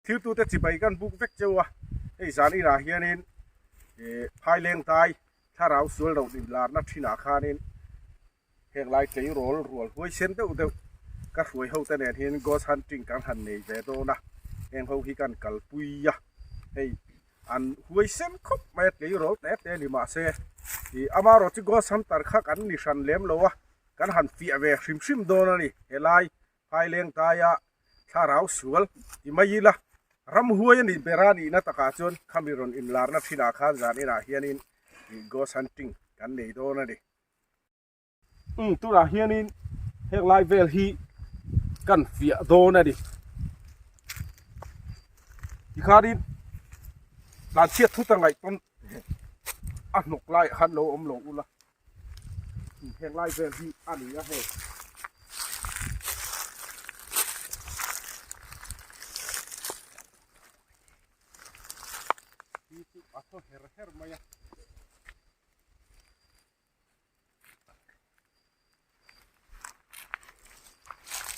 Thiltute chibai kan buk vek cheu a, hei zan inah hianin ih phaileng dai thlarau sual lo inlarna thinah khanin heng lai tleirawl rual huai sen deuh deuh ka hruai ho te nen hian ghost hunting kan han nei ve dawn a, heng ho hi kan kalpui a, hei an huai sen khawp mai a tleirawl te te ni mahse ih amaherawh chu ghost hunter kha kan ni hran lem lo a, kan han fiah ve hrim hrim dawn a ni helai phaileng daia thlarau sual ti mai ila ramhuai a nih ber a nihna takah chuan khami rawn inlarna thinah khan zan inah hianin ghost hunting kan nei dawn a ni. Umm tunah hianin heng lai vel hi kan fiah dawn a ni. Tikhanin tlanchhiat thut a ngaih pawn a hnawk laiah khan lo awm lo ula. Heng lai vel hi a ni a hei. Hi chu a thaw her her mai a.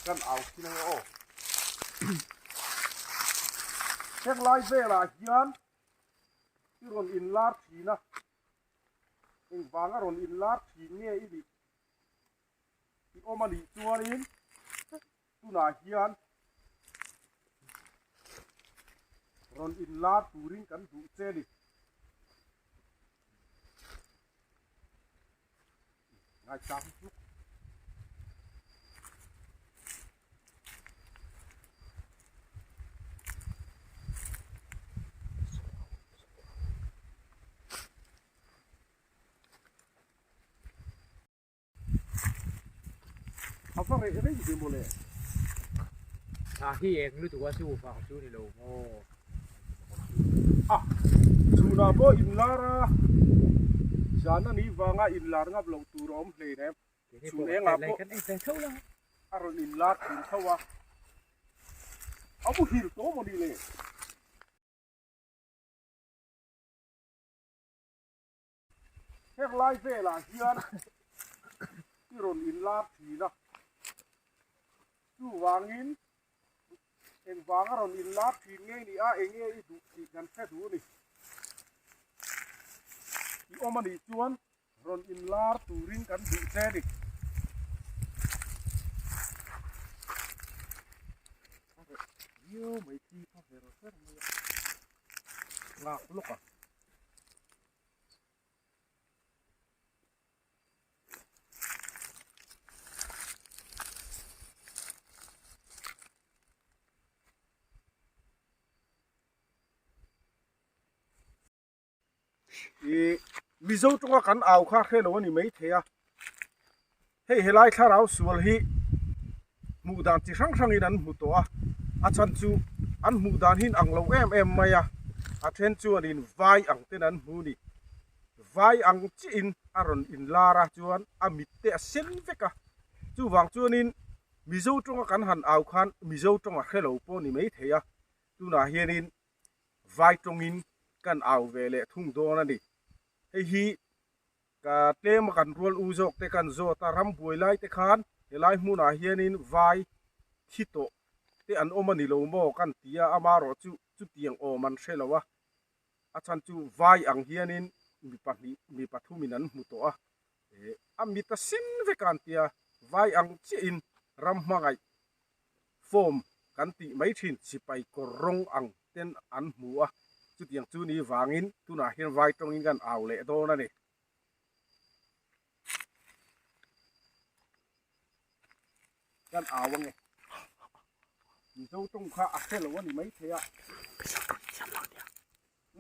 Kan au thin ang aw. Heng lai velah hian i rawn inlar thin a. Engvang a rawn inlar thin nge i nih? I awm a nih chuanin tunah hian rawn inlar turin kan duh che a ni. Ngaithla hluk. A va reh reng ve mawle. Thla hi eng lutuk a chu vang chu ni lo maw. A chhunah pawh inlar a, zan a nih vanga inlar ngap loh tur a awm hleinem. Chhun engah pawh a rawn inlar thin tho a, a muhil tawh maw ni le? Heng lai velah hian i rawn inlar thin a, chuvangin engvanga rawn inlar thin nge ni a, enge i duh tih kan hre duh a ni. I awm a nih chuan rawn inlar turin kan duh che a ni. A reh viau mai khi a ver ver mai a, nghak lawk a. I Mizo tawnga kan au kha hre lo a ni maithei a, hei helai thlarau sual hi hmuh dan chi hrang hrangin an hmu tawh a, a chhan chu an hmuh dan hi in ang lo em em mai a, a then chuanin vai ang ten an hmu ni. Vai ang chiahin a rawn inlar a chuan a mit te a sen vek a, chuvang chuanin Mizo tawnga kan han au khan Mizo tawnga hre lo pawh ni maithei a, tunah hianin vai tawngin kan au ve leh thung dawn a ni. Hei hi ka tlema kan rual u zawk te kan zawt a, ram buai lai te khan helai hmunah hianin vai thi tawh te an awm a ni lo maw kan ti a, amaherawh chu chutiang awm an hre lo a, a chhan chu vai ang hianin mi pahnih mi pathumin an hmu tawh a, a mit a sen vek a an ti a, vai ang chiahin ram hmangaih form kan tih mai thin sipai kawr rawng ang ten an hmu a, chutiang chu ni vangin tunah hian vai tawngin kan au leh dawn a ni. Kan au ange. Mizo tawng kha a hre lo a ni maithei a.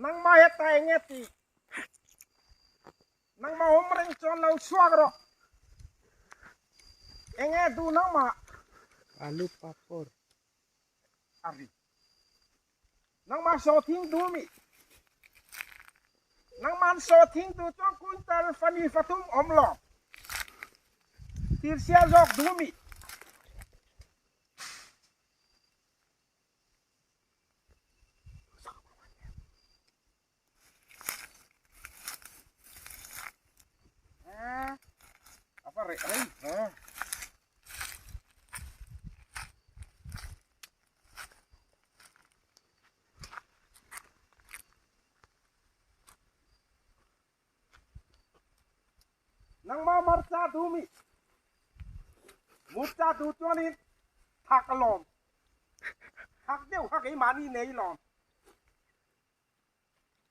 Nangmah heta enge tih? Nangmah awm reng chuan lo chhuak rawh. Enge duh nangmah? Alu papor. A ri. Nangmah saw thing duh mi? Nangman saw thing duh chuan quintal fani fathum awm lo. Tirsia zawk duh mi? A va reh rei ve. Nangmah hmarcha duh mi murcha duh chuanin thak alawm. Thak deuh kha keimahni nei lawm.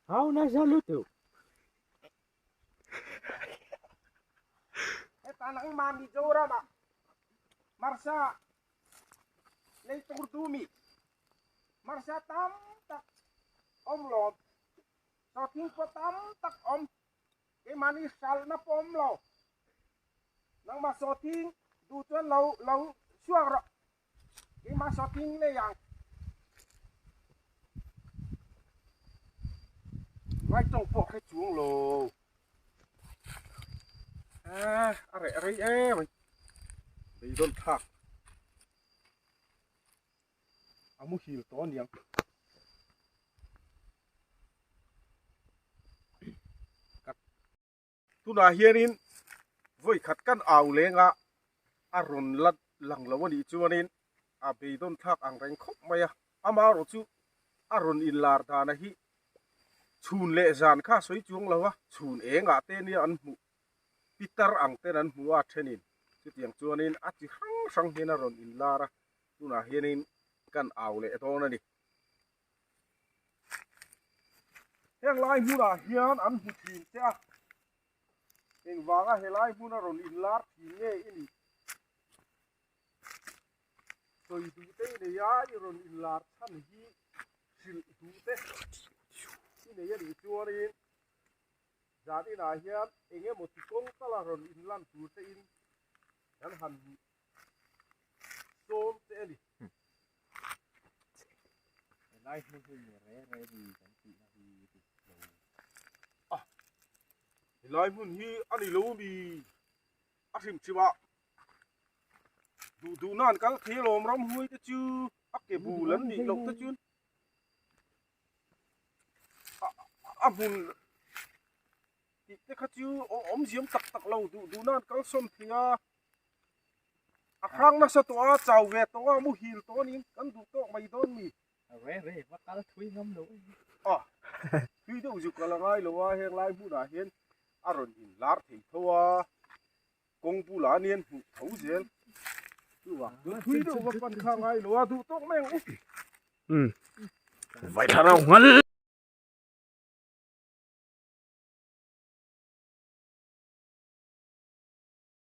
Hau nasa lutuk. Heta nangmah Mizoram ah hmarcha nei tur duh mi hmarcha tam tak awm lawm. Sawhthing pawh tam tak awm. Keimahni hralhna pawh awm lo. Nangmah sawhthing duh chuan lo lo chhuak rawh. Keimah sawhthing nei ang. Vai tawng pawh hre chuang lo. A a reh rei em mai. Beidawn thlak. A muhil tawh aniang. Tunah hianin vawi khat kan au leng a, a rawn la lang lo a nih chuanin a beidawn thlak ang reng khawp mai a. Amaherawh chu a rawn inlar dana hi chhun leh zan kha a sawi chuang lo a, chhun engah te nia an hmuh pitar ang ten an hmu a thenin chutiang chuanin a chi hrang hrang hian a rawn inlar a, tunah hianin kan au leh dawn a ni. Heng lai hmunah hian an hmu thin che a, engvanga helai hmuna rawn inlar thin nge i nih? Sawi duh te i nei a, i rawn inlar chhan hi hrilh duh te i nei a nih chuanin zan inah hian eng emaw ti kawng tala rawn inlan tur te in kan han sawm che a ni. Helai hmun hi mi re re ni kan tihna hi dik lo. A, helai hmun hi a ni lo mi a hrim chim a, duh duh nan kal thei alawm ramhuai te chu a ke bul an nih loh te chuan a hmun tih te kha chu awmziam tak tak lo duh duh nan kal sawm thei a. A hrang nasa tawh a, chau ve tawh a, muhil tawh a ni, kan duh tawk mai dawn mi. Re re, va kal thui ngam lo e. A, thui deuh zuk a la ngai lo a, heng lai hmunah hian a rawn inlar thei tho a, kawng bulah a nian hmuh tho zel. Chuvang chuan thui deuh va pan kha ngai lo a, duh tawk mai ang u. Umm, vai thlarau nghal.